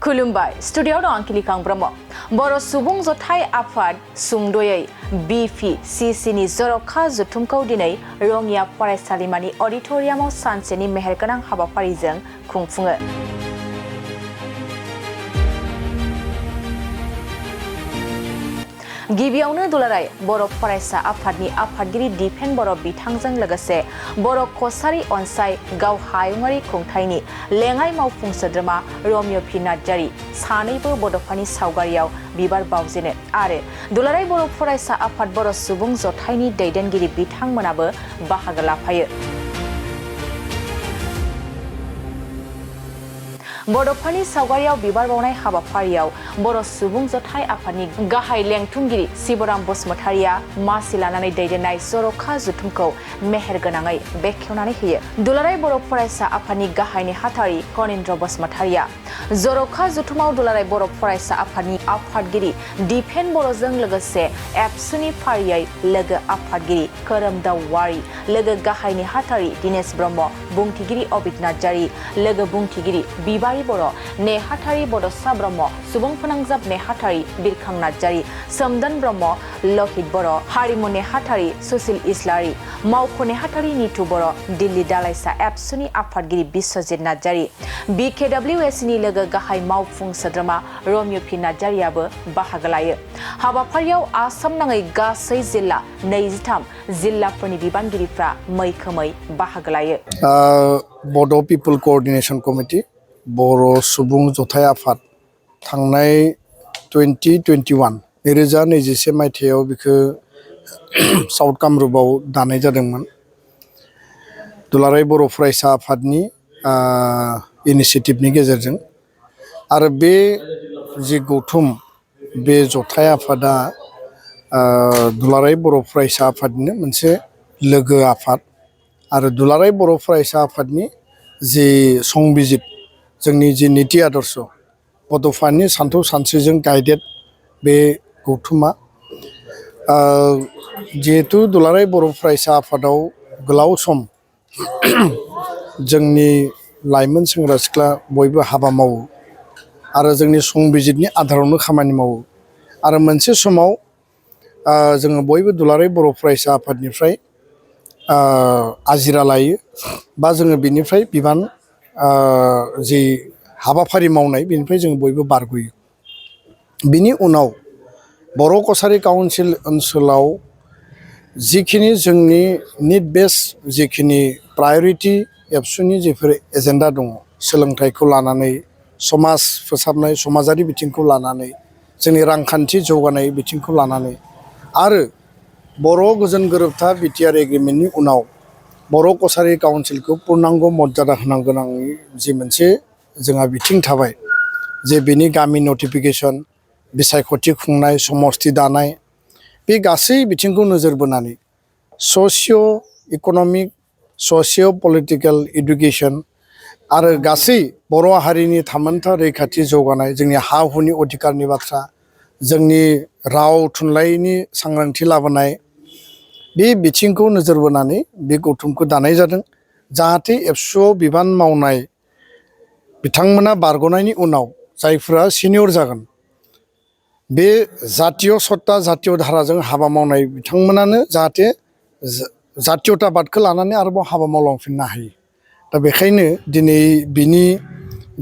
खुलुमबाय स्टुडियोआव दं आंखिलिकां ब्रह्म बर' सुबुं जथाइ आफाद सुंद'यै BPCC नि जर'खा जथुमखौ दिनै रङिया फरायसालिमानि अडिटोरियामाव सानसेनि मेहेरगोनां हाबाफारिजों खुंफुङो। गिबियावनो दुलाराय बर' फरायसा आफादनि आफादगिरि दिपेन बर' बिथांजों लोगोसे बर' कसारी अनसाय गाव हायुङारि खुंथायनि लेङाइ मावफुं सोद्रोमा रमिय' पि नार्जारी सानैबो बड'फानि सावगारियाव बिबार बावजेनो आरो दुलाराय बर' फरायसा आफाद बर' सुबुं जथाइनि दैदेनगिरि बिथांमोनाबो बाहागो लाफायो। बड'फानि सावगारियाव बिबार बावनाय हाबाफारियाव बर' सुबुं जथाइ आफादनि गाहाय लेंथुमगिरि शिबराम बसुमतारिया मासि लानानै दैदेननाय जर'खा जथुमखौ मेहेरगोनाङै बेखेवनानै होयो। दुलाराय बर' फरायसा आफादनि गाहाय नेहाथारि कनिन्द्र बसुमतारिया जर'खा जथुमाव दुलाराय बर' फरायसा आफादनि आफादगिरि दिपेन बर'जों लोगोसे एबसुनि फारियै लोगो आफादगिरि खोरोमदाव वारि, लोगो गाहाय नेहाथारि दिनेश ब्रह्म, बुंथिगिरि अबित नार्जारी, लोगो बुंथिगिरि बिबारी बर', नेहाथारि बड'सा ब्रह्म, सुबुं फोनांजाब नेहाथारि बिरखां नार्जारी, सोमदोन ब्रह्म, लहित बर', हारिमु नेहाथारि सुसिल इस्लारि, मावख' नेहाथारि नितु बर', दिल्ली दालाइसा एबसुनि आफादगिरि बिश्वजित नार्जारी, BKWS नि लोगो गाहाय मावफुं सोद्रोमा रमिय' पि नार्जारीआबो बाहागो लायो। हाबाफारियाव आसाम नाङै गासै जिल्ला 23 जिल्लाफोरनि बिबानगिरिफ्रा मैखोमै बाहागो लायो। बड' पिपल क'अर्डिनेशन कमिटि बर' सुबुं जथाइ आफाद थांनाय 2021 मायथाइयाव बेखौ साउथ कामरुपाव दानाय जादोंमोन। दुलाराय बर' फरायसा आफादनि इनिसियेटिभनि गेजेरजों आरो बे जि गौथुम बे जथाइ आफादा दुलाराय बर' फरायसा आफादनिनो मोनसे लोगो आफाद आरो दुलाराय बर' फरायसा आफादनि जि संबिजित जोंनि जि नीति आदर्श बड'फानि सानथौ सानस्रिजों गाइडेड बे गौथुमा जिहेतु दुलाराय बर' फरायसा आफादाव गोलाव सम जोंनि लाइमोन सेंग्रा सिख्ला बयबो हाबा मावो आरो जोंनि संबिजितनि आधारावनो खामानि मावो आरो मोनसे समाव जोङो बयबो दुलाराय बर' फरायसा आफादनिफ्राय आजिरा लायो बा जोङो बिनिफ्राय बिबान जि हाबाफारि मावनाय बेनिफ्राय जों बयबो बारग'यो। बिनि उनाव बर' कसारी काउन्सिल ओनसोलाव जिखिनि जोंनि निड बेस जिखिनि प्रायरिटि एबसुनि जिफोर एजेन्डा दङ सोलोंथाइखौ लानानै समाज फोसाबनाय समाजारि बिथिंखौ लानानै जोंनि रांखान्थि जौगानाय बिथिंखौ लानानै आरो बर' गोजोन गोरोबथा बिटिआर एग्रिमेन्टनि उनाव बर' कसारी काउन्सिलखौ पुर्नांग मर्यादा होनांगौनि जि मोनसे जोंहा बिथिं थाबाय जे बेनि गामि नटिफिकेसन बिसायख'थि खुंनाय समस्ति दानाय बे गासै बिथिंखौ नोजोर बोनानै socio' economic socio' political education आरो गासै बर' हारिनि थामोनथा रैखाथि जौगानाय जोंनि हा हुनि अधिकारनि बाथ्रा जोंनि राव थुनलाइनि सांग्रांथि लाबोनाय बे बिथिंखौ नोजोर बोनानै बे गौथुमखौ दानाय जादों जाहाथे एबसुआव बिबान मावनाय बिथांमोना बारग'नायनि उनाव जायफोरा सिनियर जागोन बे जातीय सत्ता जातीय धाराजों हाबा मावनाय बिथांमोनानो जाहाथे जातीयताबादखौ लानानै आरोबाव हाबा मावलांफिननो हायो। दा बेखायनो दिनै बिनि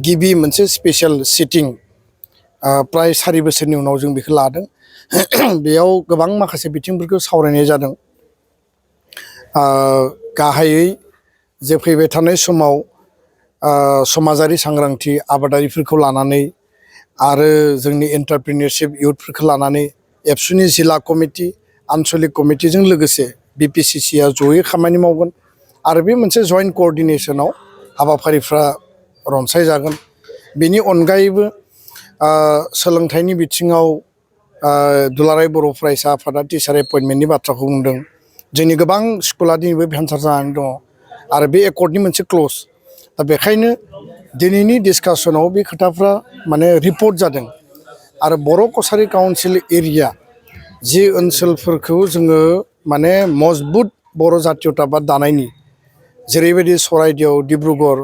गिबि मोनसे स्पेसियेल सिटिं प्राय 4 बोसोरनि उनाव जों बेखौ लादों। बेयाव गोबां माखासे बिथिंफोरखौ सावरायनाय जादों। गाहायै जे फैबाय थानाय समाव समाजारि सांग्रांथि आबादारिफोरखौ लानानै आरो जोंनि एन्टारप्रिनियरशिप इयुथफोरखौ लानानै एबसुनि जिल्ला कमिटि आन्चलिक कमिटिजों लोगोसे BPCCआ जयै खामानि मावगोन आरो बे मोनसे जइन्ट क'अर्डिनेसनाव हाबाफारिफ्रा रनसायजागोन। बेनि अनगायैबो सोलोंथाइनि बिथिङाव दुलाराय बर' फरायसा आफादा टिचार एपइन्टमेन्टनि बाथ्राखौ बुंदों। जोंनि गोबां स्कुला दिनैबो भेन्सार जानानै दङ आरो बे एकर्डनि मोनसे क्ल'ज। दा बेखायनो दिनैनि डिसकासनाव बे खोथाफ्रा माने रिपर्ट जादों आरो बर' कसारी काउन्सिल एरिया जि ओनसोलफोरखौ जोङो माने मजबुत बर' जातीयताबाद दानायनि जेरैबायदि सराइदेव डिब्रुगड़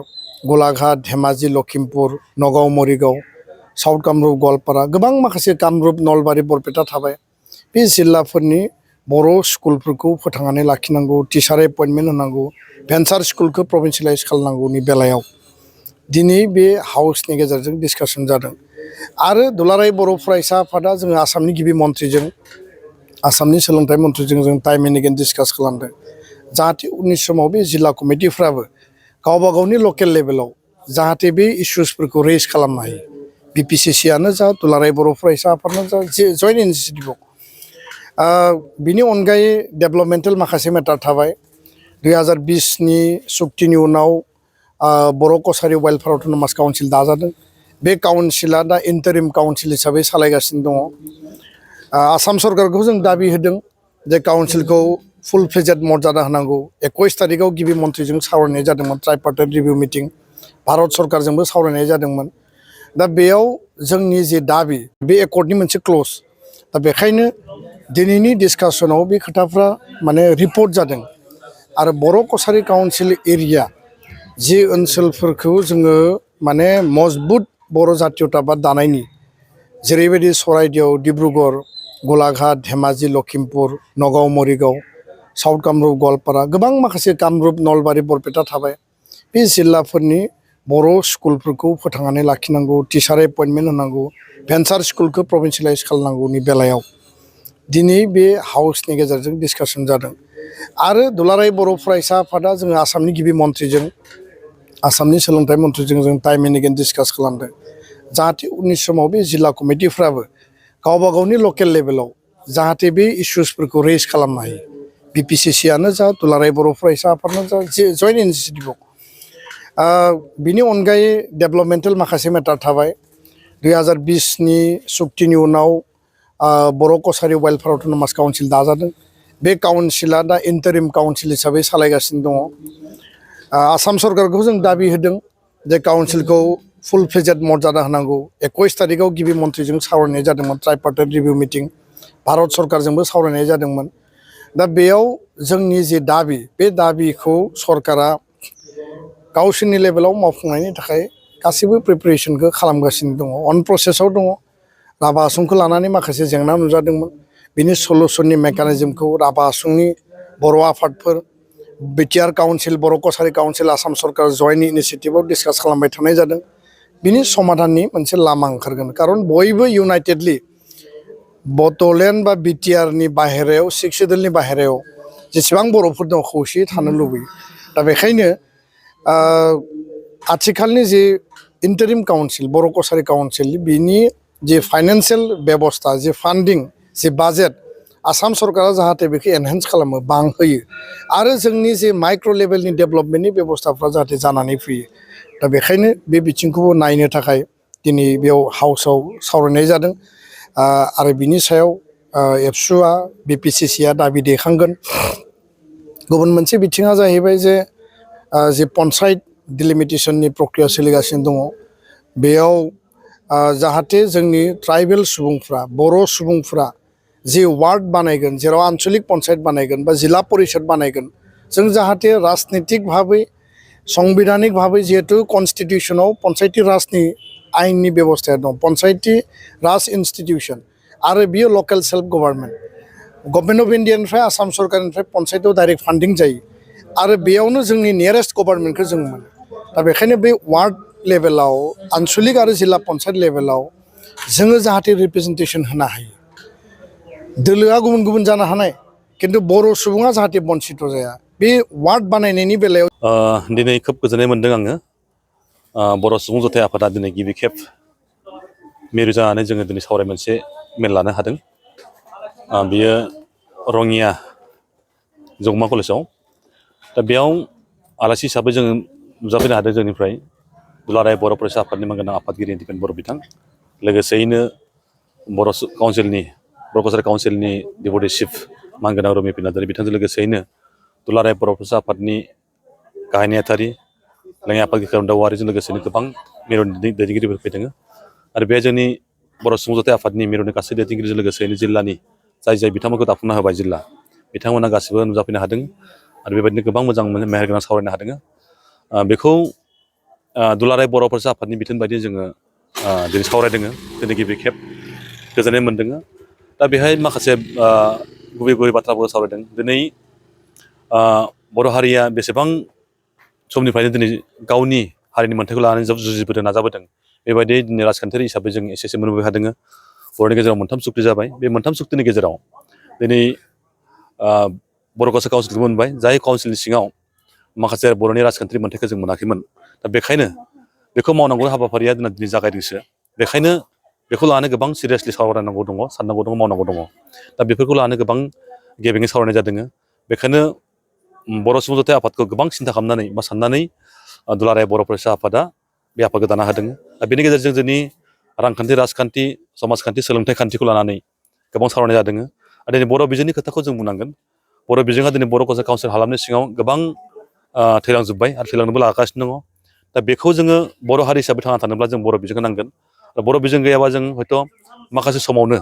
गलाघाट धेमाजि लखिमपुर नगाव मरिगाव साउथ कामरुप गवालपारा गोबां माखासे कामरुप नलबारि बरपेटा थाबाय बे जिल्लाफोरनि बर' स्कुलफोरखौ फोथांनानै लाखिनांगौ टिचार एपइन्टमेन्ट होनांगौ भेन्सार स्कुलखौ प्रभिन्सियेलाइज खालामनांगौनि बेलायाव दिनै बे हाउसनि गेजेरजों डिसकासन जादों आरो दुलाराय बर' फरायसा आफादा जोङो आसामनि गिबि मन्थ्रिजों आसामनि सोलोंथाइ मन्थ्रिजों जों टाइम एन्ड एगेन डिसकास खालामदों जाहाथे उननि समाव बे जिल्ला कमिटिफ्राबो गावबा गावनि लकेल लेभेलाव जाहाथे बे इसुसफोरखौ रेज खालामनो हायो बिपिसिसिआनो जा दुलाराय बर' फरायसा आफादानो जा जइन्ट इनिसिएटिभआव बिनि अनगायै डेभेलपमेन्टेल माखासे मेटार थाबाय 2020नि सुक्तिनि उनाव बर' कसारि वाइल्डफायर अट'नमास काउन्सिल दाजादों बे काउन्सिला दा इन्टारिम काउन्सिल हिसाबै सालायगासिनो दङ आसाम सरकारखौ जों दाबि होदों जे काउन्सिलखौ फुल फ्लेजेड मर्यादा होनांगौ 21 तारिखआव गिबि मन्थ्रिजों सावरायनाय जादोंमोन ट्राइपार्टाइट रिभिउ मिटिं भारत सरकारजोंबो सावरायनाय जादोंमोन दा बेयाव जोंनि जे दाबि बे एकर्डनि मोनसे क्लज दा बेखायनो दिनैनि डिसकासनाव बे खोथाफ्रा माने रिपर्ट जादों आरो बर' कसारि काउन्सिल एरिया जि ओनसोलफोरखौ जोङो माने मजबुत बर' जातीयताबाद दानायनि जेरैबायदि सराइदेव डिब्रुगड़ गलाघाट धेमाजि लखिमपुर नगाव मरिगाव साउथ कामरुप गवालपारा गोबां माखासे कामरुप नलबारि बरपेटा थाबाय बे जिल्लाफोरनि बर' स्कुलफोरखौ फोथांनानै लाखिनांगौ टिचार एपइन्टमेन्ट होनांगौ भेन्सार स्कुलखौ प्रभिन्सियेलाइज खालामनांगौनि बेलायाव दिनै बे हाउसनि गेजेरजों डिसकासन जादों आरो दुलाराय बर' फरायसा आफादा जोङो आसामनि गिबि मन्थ्रिजों आसामनि सोलोंथाइ मन्थ्रिजों जों टाइम एन्ड एगेन डिसकास खालामदों जाहाथे उननि समाव बे जिल्ला कमिटिफ्राबो गावबा गावनि लकेल लेभेलाव जाहाथे बे इसुसफोरखौ रेज खालामनो हायो बिपिसिसिआनो जा दुलाराय बर' फरायसा आफादानो जा जइन्ट इनिसिएटिभआव बिनि अनगायै डेभेलपमेन्टेल माखासे मेटार थाबाय 2020नि सुक्तिनि उनाव बर' कसारि वाइल्डफायर अट'नमास काउन्सिल दाजादों बे काउन्सिला दा इन्टारिम काउन्सिल हिसाबै सालायगासिनो दङ आसाम सरकारखौ जों दाबि होदों जे काउन्सिलखौ फुल फ्लेजेड मर्यादा होनांगौ 21 तारिखआव गिबि मन्थ्रिजों सावरायनाय जादोंमोन ट्राइपार्टाइट रिभिउ मिटिं भारत सरकारजोंबो सावरायनाय जादोंमोन दा बेयाव जोंनि जे दाबि बे दाबिखौ सरकारा गावसोरनि लेभेलाव मावफुंनायनि थाखाय गासैबो प्रिपेरेसनखौ खालामगासिनो दङ अन प्रसेसआव दङ राभा आसुंखौ लानानै माखासे जेंना नुजादोंमोन बिनि सलुसननि मेकानिजमखौ राभा आसुंनि बर' आफादफोर बिटिआर काउन्सिल बर' कसारि काउन्सिल आसाम सरकार जइन्ट इनिसिएटिभआव डिसकास खालामबाय थानाय जादों बिनि समाधाननि मोनसे लामा ओंखारगोन खारन बयबो इउनाइटेडलि बड'लेण्ड बा बिटिआरनि बाहेरायाव 6 सिडुलनि बाहेरायाव जेसेबां बर'फोर दं खौसेयै थानो लुबैयो दा बेखायनो आथिखालनि जे इन्टारिम काउन्सिल बर' कसारि काउन्सिल बिनि जे फाइनान्सियेल बेबस्था जे फान्डिं जे बाजेट आसाम सरकारा जाहाथे बेखौ एनहेन्स खालामो बांहोयो आरो जोंनि जे माइक्र' लेभेलनि डेभेलपमेन्टनि बेबस्थाफ्रा जाहाथे जानानै फैयो दा बेखायनो बे बिथिंखौबो नायनो थाखाय दिनै बेयाव हाउसआव सावरायनाय जादों आरो बिनि सायाव एबसुआ बिपिसिसिआ दाबि दैखांगोन गुबुन मोनसे बिथिङा जाहैबाय जे पन्सायत डिलिमिटेसननि प्रक्रिया सोलिगासिनो दङ बेयाव जाहाथे जोंनि ट्राइबेल सुबुंफ्रा बर' सुबुंफ्रा जे वार्ड बानायगोन जेराव आन्चलिक पन्सायत बानायगोन बा जिल्ला परिषद बानायगोन जों जाहाथे राजनितिक भाबै संबिधानिक भाबै जिहेतु कनस्टिटिउसनाव पन्सायती राजनि आयेननि बेबस्थाया दं पन्सायती राज इन्स्टिटिउसन आरो बियो लकेल सेल्फ गभर्नमेन्ट अफ इन्डियानिफ्राय आसाम सरकारनिफ्राय पन्सायतआव डाइरेक्ट फान्डिं जायो आरो बेयावनो जोंनि नियारेस्ट गभर्नमेन्टखौ जों मोनो दा बेखायनो बे वार्ड लेभेलाव आन्चलिक आरो जिल्ला पन्सायत लेभेलाव जोङो जाहाथे रिप्रेजेन्टेसन होनो हायो दोलोआ गुबुन गुबुन जानो हानाय किन्तु बर' सुबुङा जाहाथे बन्सित जाया बे वार्ड बानायनायनि बेलायाव दिनै खोब गोजोननाय मोन्दों आङो बर' सुबुं जथाय आफादा दिनै गिबि खेब मिरु जानानै जोङो दिनै सावराय मोनसे मेल लानो हादों बियो रङिया जौमा कलेजाव दा बेयाव आलासि हिसाबै जोङो नुजाफैनो हादों जोंनिफ्राय दुलाराय बर' फरायसा आफादनि मानगोनां आफादगिरि दिपेन बर' बिथां लोगोसेयैनो बर' कसारि काउन्सिलनि डेपुटि चिफ मानगोनां रमेश नार्जारि बिथांजों लोगोसेयैनो दुलाराय बर' फरायसा आफादनि गाहाय नेहाथारि लेङाइ आफादगिरि कारुन दाउवारिजों लोगोसेनो गोबां मिरुनि दैदेनगिरिफोर फैदों आरो बे जोंनि बर' सुबुं जथाय आफादनि मिरुनि गासै दैदेनगिरिजों लोगोसेयैनो जिल्लानि जाय बिथांमोनखौ दाफुंना होबाय जिल्ला बिथांमोना गासिबो नुजाफैनो हादों आरो बेबायदिनो गोबां मोजां मेहेरगोनां सावरायनो हादों बेखौ दुलाराय बर' फरायसा आफादनि बिथोन बायदि जोङो दिनै सावरायदों दिनै गिबि खेब गोजोननाय मोन्दों दा बेहाय माखासे गुबै गुबै बाथ्राफोर सावरायदों दिनै बर' हारिया बेसेबां समनिफ्रायनो दिनै गावनि हारिनि मोन्थायखौ लानानै जुजिबोदों नाजाबोदों बेबायदि दिनै राजखान्थियारि हिसाबै जों एसे एसे मोनबोबाय थादों बर'नि गेजेराव मोनथाम सुक्ति जाबाय बे मोनथाम सुक्तिनि गेजेराव दिनै बर' कालसार काउन्सिलखौ मोनबाय जाय काउन्सिलनि सिङाव माखासे बर'नि राजखान्थियारि मोन्थायखौ जों मोनाखैमोन दा बेखायनो बेखौ मावनांगौ हाबाफारिया दिनै जागायदोंसो बेखायनो बेखौ लानो गोबां सिरियासलि सावरायनांगौ दङ साननांगौ दङ मावनांगौ दङ दा बेफोरखौ लानो गोबां गेबेङै सावरायनाय जादों बेखायनो बर' सुबुं जथाय आफादखौ गोबां सिन्था खालामनानै बा साननानै दुलाराय बर' फरायसा आफादा बे आफादखौ दाना होदों दा बेनि गेजेरजों जोंनि रांखान्थि राजखान्थि समाजखान्थि सोलोंथाइ खान्थिखौ लानानै गोबां सावरायनाय जादों आरो दिनै बर' बिजोंनि खोथाखौ जों बुंनांगोन बर' बिजोङा दिनै बर' कालसार काउन्सिल हालामनि सिङाव गोबां थैलांजोब्बाय आरो थैलांनोबो लागासिनो दङ दा बेखौ जोङो बर' हारि हिसाबै थांना थानोब्ला जों बर' बिजोंखौ नांगोन बर' बिजों गैयाबा जों हयथ' माखासे समावनो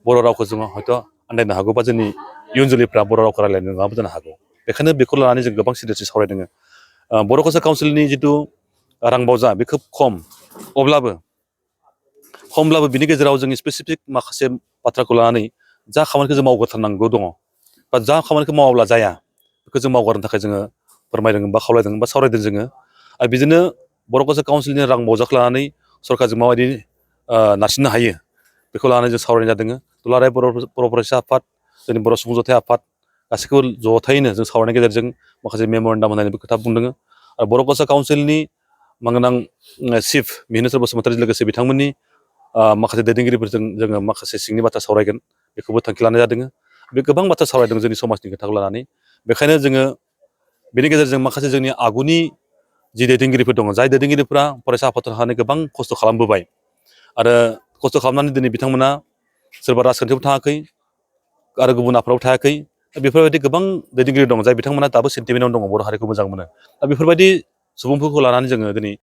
बर' रावखौ जोङो हयथ' आन्दायनो हागौ बा जोंनि इयुन जोलैफ्रा बर' रावखौ रायज्लायनो रोङाबो जानो हागौ बेखायनो बेखौ लानानै जों गोबां सिरियासलि सावरायदों बर' कालसार काउन्सिलनि जिथु रां बावजा बे खोब खमब्लाबो बिनि गेजेराव जों स्पेसिफिक माखासे बाथ्राखौ लानानै जा खामानिखौ जों मावगारथारनांगौ दङ बा जा खामानिखौ मावाब्ला जाया बेखौ जों मावगारनो थाखाय जोङो फोरमायदों बा खावलायदों बा सावरायदों जोङो आरो बिदिनो बर' कालसार काउन्सिलनि रां बावजाखौ लानानै सरकारजों माबायदि नारसिननो हायो बेखौ लानानै जों सावरायनाय जादों दुलाराय बर' फरायसा आफाद जोंनि बर' सुबुं जथाय आफाद गासैखौबो जथायैनो जों सावरायनायनि गेजेरजों माखासे मेम'रेन्डाम होनायनिबो खोथा बुंदों आरो बर' कालसार काउन्सिलनि मानगोनां चिफ मिहिनेश्वर बसुमतारी लोगोसे बिथांमोननि माखासे दैदेनगिरिफोरजों जोङो माखासे सिंनि बाथ्रा सावरायगोन बेखौबो थांखि लानाय जादों बे गोबां बाथ्रा सावरायदों जोंनि समाजनि खोथाखौ लानानै बेखायनो जोङो बेनि गेजेरजों माखासे जोंनि आगुनि जि दैदेनगिरिफोर दङ जाय दैदेनगिरिफ्रा फरायसा आफादफोर थानानै गोबां खस्थ' खालामबोबाय आरो खस्थ' खालामनानै दिनै बिथांमोना सोरबा राजखान्थियाव थाङाखै आरो गुबुन आफादाव थायाखै बेफोरबायदि गोबां दैदेनगिरि दङ जाय बिथांमोना दाबो सेन्टिमेन्टआव दङ बर' हारिखौ मोजां मोनो दा बेफोरबायदि सुबुंफोरखौ लानानै जोङो दिनै